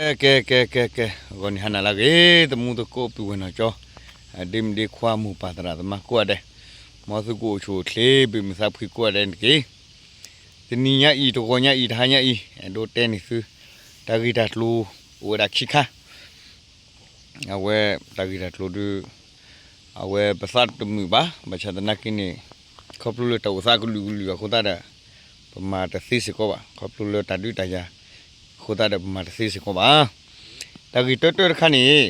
ကဲ ကဲ ကဲ ကဲ ကဲ ဂီၤနံၤဟါနၤလၢအဂ့ၤ သမူသကိးပုၢ်ဝဲၢ်နီၢ်ကၠီ ဒ့မုၣ်ဒ့ခွါမိၢ်ပၢ်သရၣ်သမါကိးဂၤဒဲး, မ်သုကအိၣ်ဆူၣ်အိၣ်ချ့ ဘၣ်မုာ်သးဖှံကိးဂၤဒဲးတက့ၢ်. တနံၤညါအံၤ တဂီၤညါအံၤ တဟါညါအံၤ အဲၣ်ဒိးတဲန့ၢ်သု တၢ်ဂ့ၢ်တၢ်ကျိၤအိၣ်ဝဲဒၣ်ခံခါ အဝဲတၢ်ဂ့ၢ်တၢ်ကျိၤဒုး အဝဲပသးတမုာ်ဘၣ်, ဘၣ်ဆၣ်သနာ်က့န့ၣ် ခီဖျိလၢတၢ်အိၣ်သးကလုာ်ကလုာ်အဃိသတးဒီး ပမၤတသ့စ့ၢ်ကီးဘၣ်, ခီဖျိလၢတၢ်ဒုးတၢ်ယၤအဃိသတးဒီး ပမၤတသ့စ့ၢ်ကီးဘၣ်. တၢ်ဂ့ၢ်တၢတၢတခါန့ၣ်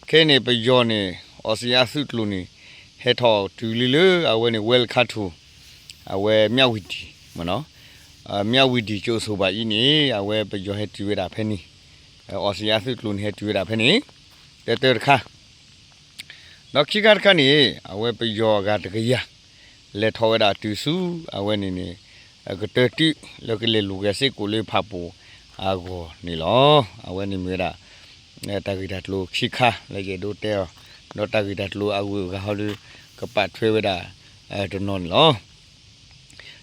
ခဲအံၤန့ၣ် ပယီၤန့ၣ် အီစံးအါသုးကျိၤန့ၣ် ဟဲထီၣ်တုၤလံလၢအဝဲန့ၣ် welcome to အဝဲ မြဝတီ မ့ၢ်နီၤ, မြဝတီ ကၠိၤစိၤဘၣ်အံၤန့ၣ် အဝဲပယီၤဟဲတုၤဝဲဒၣ်ဖဲန့ၣ်, အီစံးအါသုးကျိၤန့ၣ် ဟဲတုၤဝဲဒၣ်ဖဲန့ၣ် တၢတၢတခါ ဒီးခံခါတခါန့ၣ် အဝဲပယီၤအဂၤတကယၤ လဲၤထီၣ်ဝဲဒၣ်တုၤဆူ အဝဲန့ၣ်န့ၣ် ကတၢၢ်တံၢ်လၢကလဲၤလိာ်က့ၤစ့ၢ်ကီးလၢဖၣ်ပူၤအဂီၢ်န့ၣ်လီၤ. အဝဲန့ၣ်မ့ၢ်ဝဲဒၣ် တၢ်ဂ့ၢ်တၢ်ကျိၤခံခါလၢယအဲၣ်ဒိးတဲအီၤ, ဒီးတၢ်ဂ့ၢ်တၢ်ကျိၤအဂုၤအဂၤဟီဒုး ကပာ်ထွဲဝဲဒၣ်တနီၤန့ၣ်လီၤ.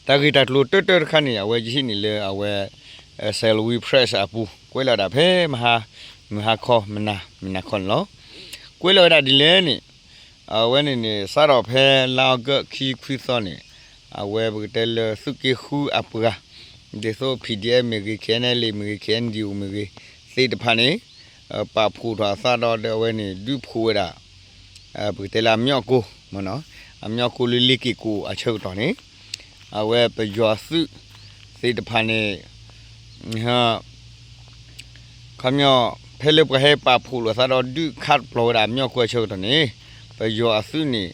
တၢ်ဂ့ၢ်တၢ်ကျိၤတၢတၢတခါန့ၣ် အဝဲယဟံးန့ၢ်လၢအဝဲ Salween Press အပူၤ ကွဲးလီၤဝဲဒၣ်ဖဲမဟါ မုၢ်ဟါခီ မနၤ မနၤခီန့ၣ်လီၤ. ကွဲးလီၤဝဲဒၣ်ဒ်လဲၣ်န့ၣ် အဝဲန့ၣ်န့ၣ် စးထီၣ်ဖဲလါအီကူးခံခွံသီန့ၣ် အဝဲပကတဲလၢသုးက့ဃုအပှၤ ဒ်သိး P D F မ့ၢ်ဂ့ၤ K N L A မ့ၢ်ဂ့ၤ K N D O မ့ၢ်ဂ့ၤ သ့ၣ်တဖၣ်န့ၣ် ပာ်ဖှိၣ်ထီၣ်အသးဒီး ဒီးအဝဲန့ၣ် ဒုးဖှိၣ်ဝဲဒၣ် ပကတဲလၢအမျီၣ်ကိ အမျီၣ်ကိလၢလ့ၤက့ၤကိၣ်အဆၢကတီၢ်န့ၣ် အဝဲပယီၤအသုးသ့ၣ်တဖၣ်န့ၣ် ခီပညီ ဖဲလၢပှၤဟဲပာ်ဖှိၣ်လိာ်သးဒီးဒုးခးတပျီၤဝဲဒၣ်အမျီၣ်ကိအဆၢကတီၢ်န့ၣ် ပယီၤအသုးန့ၣ်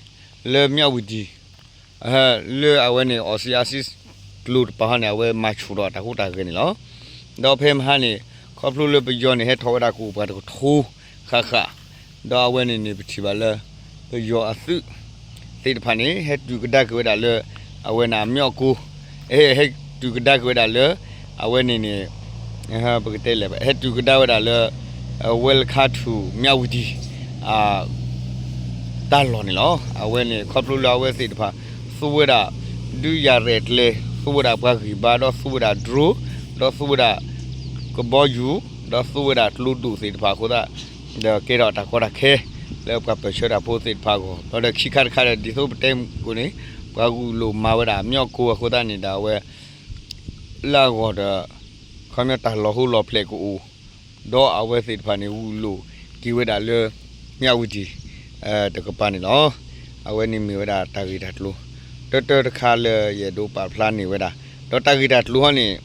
လၢမျီၣ်ဝတံၤ လၢအဝဲန့ၣ် အီစံးအါသုးကျိၤတပၤဟီန့ၣ် အဝဲမၤဆူၣ်ထီၣ်တၢ်ဟူးတၢ်ဂဲၤန့ၣ်လီၤ. ဒီးဖဲမဟါန့ၣ် ခီဖျိလၢပယီၤန့ၣ် ဟဲထီၣ်ဝဲဒၣ်ကအိၣ်ပှၤတကထိဃၣ်ဃၣ်, ဒီးအဝဲန့ၣ်န့ၣ် ပထံၣ်ဘၣ်လၢ ပယီၤအသုးသ့ၣ်တဖၣ်န့ၣ် ဟဲတုၤကဒါက့ၤဝဲဒၣ်လၢ အဝဲန့ၣ်အမျီၣ်ကိ ဟဲတုၤကဒါက့ၤဝဲဒၣ်လၢ အဝဲန့ၣ်န့ၣ် ပကတဲလဲၣ် ဟဲတုၤကဒါဝဲဒၣ်လၢ Welcome to မြဝတီ တၢ်လီၢ်န့ၣ်လီၤ. အဝဲန့ၣ် ခီဖျိလၢအဝဲသ့ၣ်တဖၣ် သူဝဲဒၣ် ဒုးယၤရဲၣ်ကျဲၤ သူဝဲဒၣ်ပှၤဂံၢ်ဘါ ဒီးသူဝဲဒၣ် drone ဒီးသူဝဲဒၣ် ကဘီယူၤ ဒီးသူဝဲဒၣ်ကျိဒိၣ်သ့ၣ်တဖၣ်အဃိသတး ဒီးကဲထီၣ်တၢ်ကီတၢ်ခဲ လၢပှၤပၢၢ်ဆၢတၢ်ဖိသ့ၣ်တဖၣ်အဂီၢ် ဒီးဒီးခံခါတခါဒီး ဒ်သိးပတဲကိၣ်န့ၣ် ပှၤဂုာ်လိာ်မၤဝဲဒၣ်အမျီၣ်ကိအဃိသတးန့ၣ်ဒီး အဝဲ လၢအဂီၢ်ဒီး ခီပညီတၢ်လီၤဟိလီၤဖျဲးကအိၣ် ဒီးအဝဲသ့ၣ်တဖၣ်န့ၣ် ဂုာ်လိာ်က့ၤဝဲဒၣ်လၢ မြဝတီ တကပၤန့ၣ်လီၤ. အဝဲန့ၣ်မ့ၢ်ဝဲဒၣ်တၢ်ဂ့ၢ်တၢ်ကျိၤ တၢတၢတခါလၢယအဲၣ်ဒိးပာ်ဖျါန့ၢ်ဝဲဒၣ် ဒီးတၢ်ဂ့ၢ်တၢ်ကျိၤဟီန့ၣ်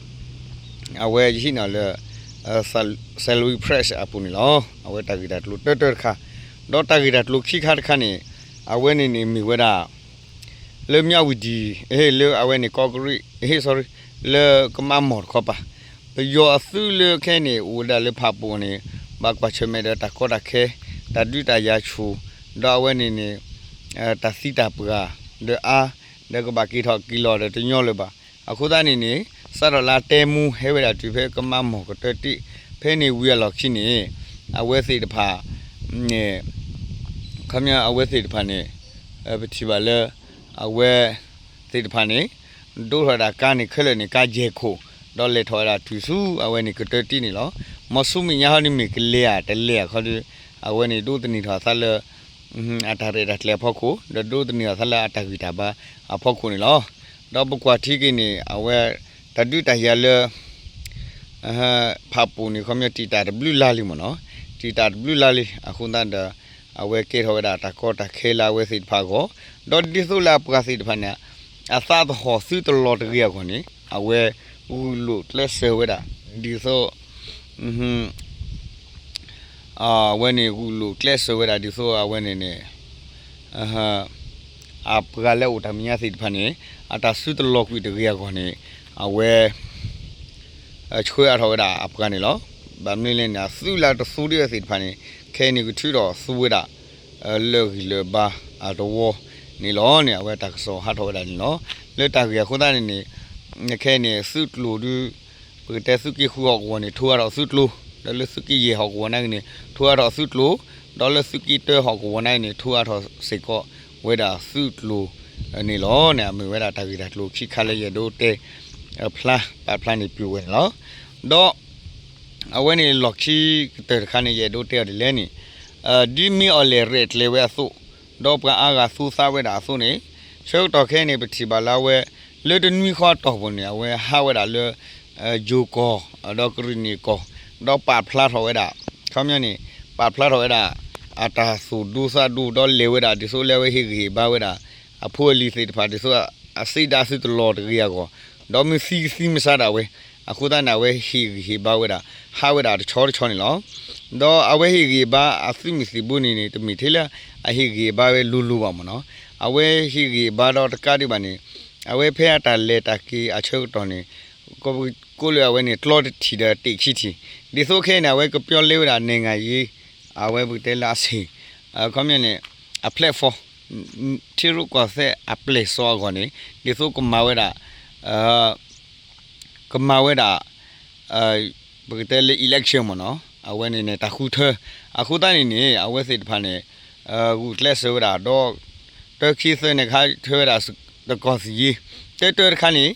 အဝဲယဟံးန့ၢ်လၢ Salween Press အပူၤန့ၣ်လီၤ. အဝဲတၢ်ဂ့ၢ်တၢ်ကျိၤတၢတၢတခါ ဒီးတၢ်ဂ့ၢ်တၢ်ကျိၤခံခါတခါန့ၣ် အဝဲန့ၣ်န့ၣ်မ့ၢ်ဝဲဒၣ် လၢမြဝတီ လၢအဝဲန့ၣ်ကီးကရံး sorry လၢကမါမီၢ်တခီပၤ ပယီၤအသုးလၢခဲအံၤန့ၣ် အိၣ်ဝဲဒၣ်လၢဖၣ်ပူၤန့ၣ် ဘၣ်ကွၢ်ဆၢၣ်မဲာ်ဒီးတၢ်ကီတၢ်ခဲ တၢ်ဒုးတၢ်ယၤဆူၣ် ဒီးအဝဲန့ၣ်န့ၣ် တၢ်သံတၢ်ပှၢ်ဒီးအါ ဒီးကဘၣ်က့ၤထီၣ်က့ၤလီၤဒီးတညီလၢၤဘၣ်. အဃိသတးန့ၣ်န့ၣ် စးထီၣ်လၢအတဲမူဟဲဝဲဒၣ်တုၤဖဲကမါမီၢ်ကတၢၢ်တ့ၢ် ဖဲန့ၣ်ဝံၤအလီၢ်ခံန့ၣ် အဝဲသ့ၣ်တဖၣ်န့ၣ် ခီပညီအဝဲသ့ၣ်တဖၣ်န့ၣ် ပထံၣ်ဘၣ်လၢ အဝဲသ့ၣ်တဖၣ်န့ၣ် ဒိးထီၣ်ဝဲဒၣ်ကါန့ၣ်ခဲလၢာ်န့ၣ် ကါယဲၢ်ခိၣ် ဒီးလဲၤထီၣ်ဝဲဒၣ်တုၤဆူအဝဲန့ၣ်ကတၢၢ်တ့ၢ်န့ၣ်လီၤ. မ်ဆူမဲာ်ညါဟီဒ်မ့ၢ်ကလဲၤဧါတလဲၤဧါခီဒီး အဝဲန့ၣ်ဒိးသန့ၤထီၣ်အသးလၢ အတၢ်ရဲၣ်တၢ်ကျဲၤအဖီခိၣ် ဒီးဒိးသန့ၤထီၣ်အသးလၢအတၢ်ဂံၢ်တၢ်ဘါအဖီခိၣ်န့ၣ်လီၤ. ဒီးပကွၢ်ထံက့ၤန့ၣ် အဝဲတၢ်ဒုးတၢ်ယၤလၢ ဖၣ်ပူၤန့ၣ် ခီပညီတံာ်တာ်တဘျုးလါလံမ့ၢ်နီၤ, တံာ်တာ်တဘျုးလါလံ အဃိသတးဒီး အဝဲကဲထီၣ်ဝဲဒၣ်တၢ်ကီတၢ်ခဲလၢအဝဲသ့ၣ်တဖၣ်အဂီၢ်, ဒီးဒ်သိးလၢအပှၤသ့ၣ်တဖၣ်န့ၣ် အသးသဟီၣ်သုတလီၤတဂ့ၤအဂီၢ်န့ၣ် အဝဲဂုာ်လိာ်ကျဲးစၢးဝဲဒၣ် ဒ်သိး အဝဲန့ၣ်ဂုာ်လိာ်ကျဲးစၢးဝဲဒၣ်ဒ်သိးအဝဲန့ၣ်န့ၣ် အပှၤလၢအအိၣ်တၢ်မဲာ်ညါသ့ၣ်တဖၣ်န့ၣ် အတၢ်သုတလီၤကွံာ်တဂ့ၤအဂီၢ်န့ၣ် အဝဲ ဆှၢအါထီၣ်ဝဲဒၣ်အပှၤန့ၣ်လီၤ. ဘၣ်မနုၤလဲၣ်န့ၣ် အသုးလၢတသူဒံးအသ့ၣ်တဖၣ်န့ၣ် ခဲအံၤန့ၣ်ကထုးထီၣ်သူဝဲဒၣ် လၢဂံၢ်လၢဘါအတဝီန့ၣ်လီၤန့ၣ် အဝဲတၢ်ကစီၣ်ဟးထီၣ်ဝဲဒၣ်န့ၣ်လီၤ. လၢတၢ်ဂ့ၢ်အဃိသတးန့ၣ်န့ၣ် ခဲအံၤန့ၣ် သုးကျိၤဒုး ပကတဲသုးက့ဃုဟီၣ်ကဝီၤန့ၣ် ထိအါထီၣ်သုးကျိၤ, ဒီးလၢသုးက့ယဲၢ်ဟီၣ်ကဝီၤနာ်က့န့ၣ် ထိအါထီၣ်သုးကျိၤ, ဒီးလၢသုးက့တၢဟီၣ်ကဝီၤနာ်က့န့ၣ် ထိအါထီၣ်စ့ၢ်ကီးဝဲဒၣ်သုးကျိၤန့ၣ်လီၤန့ၣ် အမ့ၢ်ဝဲဒၣ်တၢ်ဂ့ၢ်တၢ်ကျိၤခံခါလၢယအဲၣ်ဒိးတဲ ဖျါပာ်ဖျါန့ၣ်ပျိၤဝဲန့ၣ်လီၤ. ဒီး အဝဲန့ၣ်လီၢ်ခံကတၢၢ်တခါန့ၣ် ယအဲၣ်ဒိးတဲအီၤဒ်လဲၣ်န့ၣ်, ဒ်မ့ၢ်အီၤလဲၣ်ရဲၣ်ကျဲၤဝဲအသိး, ဒီးပှၤအါဂၤသူသးဝဲဒၣ်အသိးန့ၣ်, ဆၢကတီၢ်ခဲအံၤန့ၣ် ပထံၣ်ဘၣ်လၢအဝဲ လၢတနွံဃီအတီၢ်ပူၤန့ၣ် အဝဲဟးဝဲဒၣ်လၢ ယိၤကီၢ် ဒီးကရံၣ်နံၣ်ကီၢ်, ဒီးပာ်ဖျါထီၣ်ဝဲဒၣ်, ခီပညီန့ၣ် ပာ်ဖျါထီၣ်ဝဲဒၣ် အတၢ်သူၣ်ဒူသးဒူ ဒီးလဲၤဝဲဒၣ်ဒ်သိးလၢအဝဲဟ့ၣ်ဂံၢ်ဟ့ၣ်ဘါဝဲဒၣ် အဖိအလံၤသ့ၣ်တဖၣ် ဒ်သိးအစံးဒၣ်သုတလီၤတဂ့ၤအဂီၢ်, ဒီးမ့ၢ်သံကသံမဆါဒၣ်ဝဲ, အဃိသတးန့ၣ် အဝဲဟ့ၣ်ဂံၢ်ဟ့ၣ်ဘါဝဲဒၣ် ဟးဝဲဒၣ်တဆီတဆီန့ၣ်လီၤ. ဒီးအဝဲဟ့ၣ်ဂံၢ်ဟ့ၣ်ဘါအသုးမုၢ်သံၣ်ဘိန့ၣ်န့ၣ် တမ့ၢ်ထဲလၢအဟ့ၣ်ဂံၢ်ဟ့ၣ်ဘါဝဲလိၤလိၤဘၣ်မ့ၢ်နီၤ, အဝဲဟ့ၣ်ဂံၢ်ဟ့ၣ်ဘါဒီးတကးဒံးဘၣ်န့ၣ်, အဝဲဖဲအတၢ်လဲၤတၢ်က့ၤအဆၢကတီၢ်န့ၣ် ကိးလၢအဝဲန့ၣ် ကျီတထံၣ်ဒီးတ့ၢ်ခံထံၣ်, ဒ်သိးခဲအံၤန့ၣ် အဝဲကပျီလဲဝဲဒၣ် နိုင်ငံရေး အဝဲပကတဲလၢအဆ့ၣ်, ခီပညီန့ၣ် အ platform ထံရူၢ်ကီၢ်သဲးအပျဲၢ်စီၤအဂီၢ်န့ၣ် ဒ်သိးကမၤဝဲဒၣ် ကမၤဝဲဒၣ် ပကတဲလၢ election မ့ၢ်နီၤ, အဝဲန့ၣ်န့ၣ် တၢ်ဃုထၢ, အဃိသတးန့ၣ်န့ၣ် အဝဲသ့ၣ်တဖၣ်န့ၣ် ဂုာ်ကျဲးစၢးဝဲဒၣ်ဒီး တၢခံသၢန့ၣ်ခါ ထၢဝဲဒၣ်သကိးသယ့ တၢတၢတခါန့ၣ်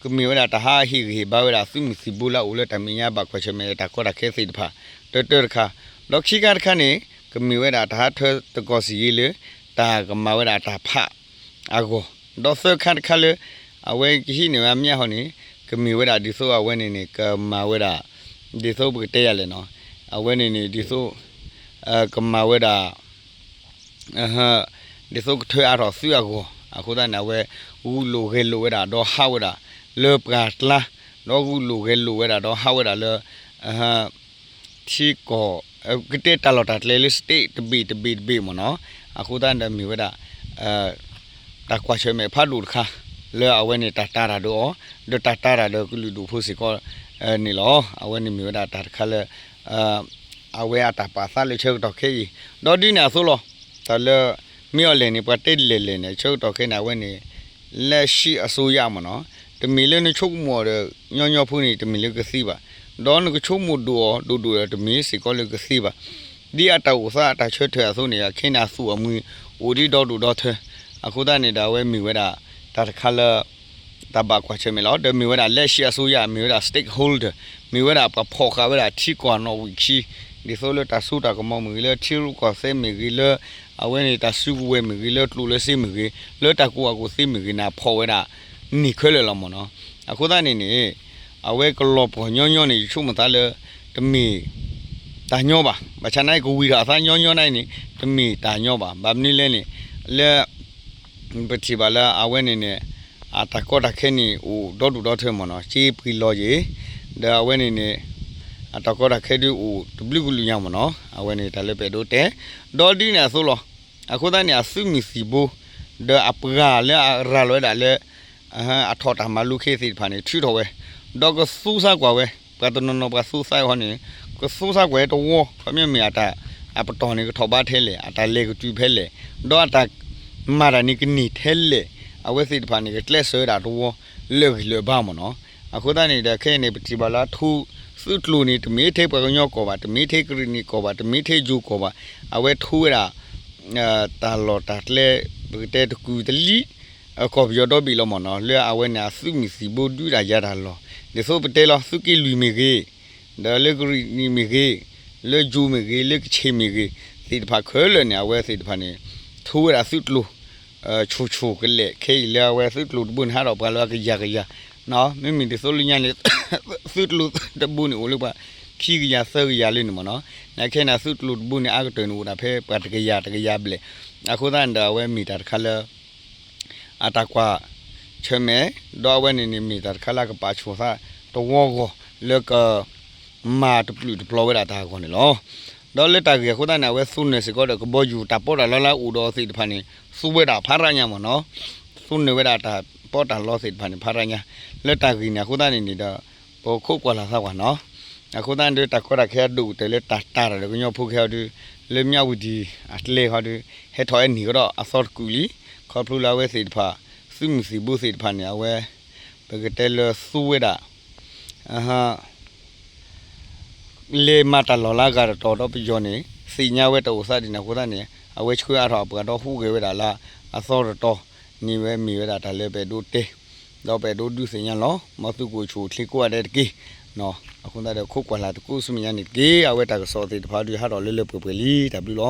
ကမ့ၢ်ဝဲဒၣ်တၢ်ဟးဟ့ၣ်ဂံၢ်ဟ့ၣ်ဘါဝဲဒၣ်သုးမုၢ်သံၣ်ဘိလၢအအိၣ်လၢတၢ်မဲာ်ညါဘၣ်ကွၢ်ဆၢၣ်မဲာ်တၢ်ကီတၢ်ခဲသ့ၣ်တဖၣ် တၢတၢတခါ, ဒီးခံခါတခါန့ၣ် ကမ့ၢ်ဝဲဒၣ်တၢ်ဟးထၢသကိးသယ့လၢ တၢ်ကမၤဝဲဒၣ်တၢ်ဖး အဂီၢ်, ဒီးသၢခါတခါလၢ အဝဲကဟံးန့ၢ်ဝဲအမျးဟီန့ၣ် ကမ့ၢ်ဝဲဒၣ်ဒ်သိးအဝဲန့ၣ်န့ၣ် ကမၤဝဲဒၣ် ဒ်သိးပကတဲယၤလဲၣ်နီၤ, အဝဲန့ၣ်န့ၣ် ဒ်သိး ကမၤဝဲဒၣ် ဒ်သိးကထၢအါထီၣ်သုးအဂီၢ်, အဃိသတးန့ၣ် အဝဲဂုာ်လိာ်ဂဲၤလိာ်ဝဲဒၣ်ဒီးဟးဝဲဒၣ်လၢပှၤကျါ, ဒီးဂုာ်လိာ်ဂဲၤလိာ်ဝဲဒၣ်ဒီးဟးဝဲဒၣ်လၢ ထံကီၢ် ကတဲတၢ်လီၢ်တၢ်ကျဲလၢ state တဘ့ၣ်တဘ့ၣ်တဘ့ၣ်မ့ၢ်နီၤ, အဃိသတးန့ၣ်ဒီးမ့ၢ်ဝဲဒၣ် တၢ်ကွၢ်ဆၢၣ်မဲာ်ဖးဒိၣ်တခါ လၢအဝဲန့ၣ်တၢ်တာ်တၢ်ဒီးအီၤ ဒီးတၢ်တာ်တၢ်ဒီးကလုာ်ဒူၣ်ဖိစ့ၢ်ကီး န့ၣ်လီၤ. အဝဲန့ၣ်မ့ၢ်ဝဲဒၣ်တၢ်တခါလၢ အဝဲအတၢ်ပာ်သးလၢဆၢကတီၢ်ခဲအံၤ ဒီးဒ်န့ၣ်အသိးလီၤ. တၢ်လၢ မ့ၢ်အီၤလဲၣ်န့ၣ် ပှၤတဲလဲၣ်လဲၣ်န့ၣ် ဆၢကတီၢ်ခဲအံၤန့ၣ် အဝဲန့ၣ် လက်ရှိအစိုးရမ့ၢ်နီၤ, တမ့ၢ်လၢနဆိကမိၣ်အီၤဒီး ညီညီဖိန့ၣ် တမ့ၢ်လၢကသ့ဘၣ်, ဒီးနကဆိကမိၣ်ဒိၣ်အီၤဒိၣ်ဒိၣ်ဒီး တမ့ၢ်စ့ၢ်ကီးလၢကသ့ဘၣ်. ဒ်အတၢ်အိၣ်သးအတၢ်ဆၢထၢၣ်အသိးန့ၣ် ခဲအံၤန့ၣ်အသူၣ်အမှံၤ အိၣ်ဒ်ဒီဒိၣ်ဒီထၢ အဃိသတးန့ၣ်ဒီး အဝဲမ့ၢ်ဝဲဒၣ် တၢ်တခါလၢ တၢ်ဘၣ်ကွၢ်ဆၢၣ်မဲာ်လီၤ. ဒီးမ့ၢ်ဝဲဒၣ် လက်ရှိအစိုးရ မ့ၢ်ဝဲဒၣ် stakeholder မ့ၢ်ဝဲဒၣ်ပှၤဖီၣ်ဃာ်ဝဲဒၣ်ထံကီၢ်အနီၣ်ဝံာ်ခံ, ဒ်သိးလၢတၢ်စိတၢ်ကမီၤမ့ၢ်ဂ့ၤ, လၢထံရူၢ်ကီၢ်သဲးမ့ၢ်ဂ့ၤ, လၢအဝဲန့ၣ်တၢ်စုကဝဲၤမ့ၢ်ဂ့ၤ, လၢကျိၣ်လၢစ့မ့ၢ်ဂ့ၤ, လၢတၢ်ကူၣ်ဘၣ်ကူၣ်သ့မ့ၢ်ဂ့ၤန့ၣ် ဖီၣ်ဝဲဒၣ် န့ၢ်ခဲလၢာ်လီၤမ့ၢ်နီၤ. အဃိသတးန့ၣ်န့ၣ် အဝဲကလီၤပှီၢ်ညီညီန့ၣ် ယဆိကမိၣ်သးလၢ တမ့ၢ် တၢ်ညီဘၣ်. ဘၣ်ဆၣ်နာ်က့ ကဝံၤထီၣ်အသးညီညီနာ်က့န့ၣ် တမ့ၢ်တၢ်ညီဘၣ်. ဘၣ်မနုၤလဲၣ်န့ၣ် လၢ ပထံၣ်ဘၣ်လၢအဝဲန့ၣ်န့ၣ် အတၢ်ကီတၢ်ခဲန့ၣ် အိၣ်ဒီဒိၣ်ဒီထၢမ့ၢ်နီၤ, စ့ပှံၤလီၤယံၤ, ဒီးအဝဲန့ၣ်န့ၣ် အတၢ်ကီတၢ်ခဲဒုးအိၣ်တဘျုးကလုာ်ညါမ့ၢ်နီၤ, အဝဲန့ၣ်တၢ်လၢပအဲၣ်ဒိးတဲ, ဒီးဒ်န့ၣ်အသိးလီၤ. အဃိသတးန့ၣ် အသုးမုၢ်သံၣ်ဘိ ဒီးအပှၤလၢအရၤလီၤဝဲဒၣ်လၢ အထီၣ်တၢ်မၤလိခဲသ့ၣ်တဖၣ်န့ၣ် ထုးထီၣ်ဝဲ, ဒီးကသူဆါကွၢ်ဝဲ, ပှၤတနီၤနီၤပှၤသူဆါအီၤန့ၣ် ကသူဆါကွၢ်ဝဲတဝီ, ခီပညီမ့ၢ်အတၢ် အပတီၢ်န့ၣ် ကထီၣ်ဘးထဲလဲၣ်, အတၢ်လဲၤကတုၤဖဲလဲၣ်, ဒီးအတၢ်မၤတၢ်န့ၣ်ကန့ၢ်ထဲလဲၣ်, အဝဲသ့ၣ်တဖၣ်န့ၣ် ကကျဲးစၢးဝဲဒၣ်တဝီ လၢအဂံၢ်လၢအဘါမ့ၢ်နီၤ. အဃိသတးန့ၣ်ဒီး ခဲအံၤန့ၣ် ပထံၣ်ဘၣ်လၢထူ သုးကျိၤန့ၣ် တမ့ၢ်ထဲပှၤကညီကီၢ်ဘၣ်, တမ့ၢ်ထဲကရံၣ်နံၣ်ကီၢ်ဘၣ်, တမ့ၢ်ထဲယိၤကီၢ်ဘၣ်, အဝဲထူဝဲဒၣ် တၢ်လီၢ်တၢ်ကျဲ ပကတဲတကုာ်တလံ ကီၢ်ပယီၤဒီဘ့ၣ်လီၤမ့ၢ်နီၤ, လၢအဝဲန့ၣ် အသုးမုၢ်သံၣ်ဘိဒုးတၢ်ယၤတၢ်လီၢ်, ဒ်သိးပတဲလီၤ သုးက့လွံၢ်မ့ၢ်ဂ့ၤ, ဒီးလၢကရံၣ်နံၣ်မ့ၢ်ဂ့ၤ, လၢယိၤမ့ၢ်ဂ့ၤ, လၢကခ့ၣ်မ့ၢ်ဂ့ၤ, သ့ၣ်တဖၣ်ခဲလၢာ်န့ၣ် အဝဲသ့ၣ်တဖၣ်န့ၣ် ထူဝဲဒၣ်သုးကျိၤ ဆူၣ်ဆူၣ်ကလဲာ် ခဲအံၤလၢအဝဲသုးကျိၤတဘိန့ၣ် ဟးထီၣ်ပှၤလၢအကယၤကယၤ, မ့မ့ၢ်ဒ်သိးလၢညါန့ၣ် သုးကျိၤတဘိန့ၣ် အိၣ်လၢပှၤခံကယၤသၢကယၤလၢန့ၣ်မ့ၢ်နီၤ, နာ်က့န့ၣ် သုးကျိၤတဘိန့ၣ် အါကတၢၢ်န့ၣ် အိၣ်ဒၣ်ဖဲပှၤတကယၤတကယၤဘျဲၣ်, အဃိသတးန့ၣ်ဒီး အဝဲမ့ၢ်တၢ်တခါလၢ အတၢ်ကွၢ်ဆၢၣ်မဲာ်, ဒီးအဝဲန့ၣ်န့ၣ် မ့ၢ်တၢ်တခါလၢအကပာ်ဆိၣ်သးတဝီဂီၢ် လၢက မၤတပျုာ်တပျီၤဝဲဒၣ်တၢ်အဂီၢ်န့ၣ်လီၤ. ဒီးလၢတၢ်ဂ့ၢ်အဃိသတးန့ၣ် အဝဲသူန့ၢ်စ့ၢ်ကီးဒီး ကဘီယူၤတၢ်ပီးတၢ်လီလၢအအိၣ်ဒီးအီၤသ့ၣ်တဖၣ်န့ၣ် သူဝဲဒၣ်ဖးရါညါမ့ၢ်နီၤ, သူန့ၢ်ဝဲဒၣ်တၢ်ပီးတၢ်လီသ့ၣ်တဖၣ်န့ၣ် ဖးရါညါ, လၢတၢ်ဂ့ၢ်န့ၣ်အဃိသတးန့ၣ်န့ၣ်ဒီး ပခိးကွၢ်လၢ်သးကွၢ်နီၤ, အဃိသတးန့ၣ်ဒီး တၢ်ကီတၢ်ခဲအဒိၣ်ကတၢၢ်လၢတၢ်တာ်တၢ်ဒီးကညီဖိခဲအံၤဒီး လၢမၠၣ်ဝတံၤအကျဲဃီဒီး ဟဲထီၣ်အဲၣ်နံၣ်ကဒီးအသီတကုာ်လံ, ခီဖျိလၢအဝဲသ့ၣ်တဖၣ် သုးမုၢ်သံၣ်ဘိသ့ၣ်တဖၣ်န့ၣ် အဝဲ ပကတဲလၢသူဝဲဒၣ် လဲၤမၤတၢ်လီၢ်လၢအဂၤတတီၤဒီးပယီၤန့ၣ် သ့ၣ်ညါဝဲတၢ်အိၣ်သးဒ်န့ၣ်အဃိသတးန့ၣ် အဝဲဆှၢအါထီၣ်အပှၤဒီးဟူးဂဲၤဝဲဒၣ်လၢအသီတတီၤန့ၣ်ဝဲမ့ၢ်ဝဲဒၣ်တၢ်လၢပအဲၣ်ဒိးတဲ ဒီးပအဲၣ်ဒိးဒုးသ့ၣ်ညါလီၤ. မ်သုကအိၣ်ဆူၣ်အိၣ်ချ့ကိးဂၤဒဲးတက့ၢ်. အဃိသတးဒီး ခိးကွၢ်လၢ်သကိးဆူမဲာ်ညါန့ၣ်တက့ၢ်. အဝဲတၢ်ကစီၣ်သ့ၣ်တဖၣ်ဒုးဟးထီၣ်လၢလၢပှဲၤပှဲၤလံ. တၢ်ဘျုးလီၤ.